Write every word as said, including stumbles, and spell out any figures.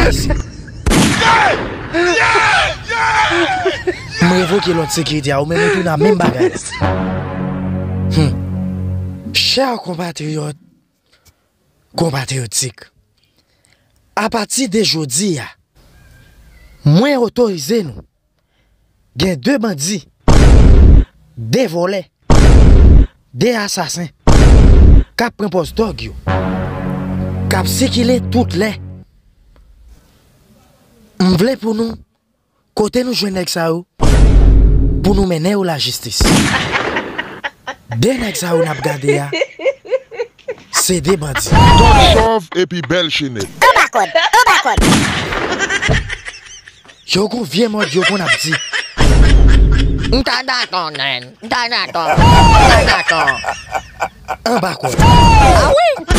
Mesi. M revoke lòd sekirite a, ou menm ou tou nan menm bagay la. Hmm. Chè konpatriyòt, konpatriyotik, apati de jodi a, mwen otorize nou gen de bandi, de vòlè, de asasen k ap pran pòz dòg yo, k ap sikile tout lè. M vle pou nou, kote nou jwenn nèg sa yo, pou nou mennen yo lajistis. De nèg sa yo n ap gade a, se de bandi. Tòt chòv epi bèl chenèt. Anba kòd, anba kòd. Yo gon vye mòd yo konn ap di. M ta dakò, nèg. M ta dakò. M ta dakò. Anba kòd. Ah wi!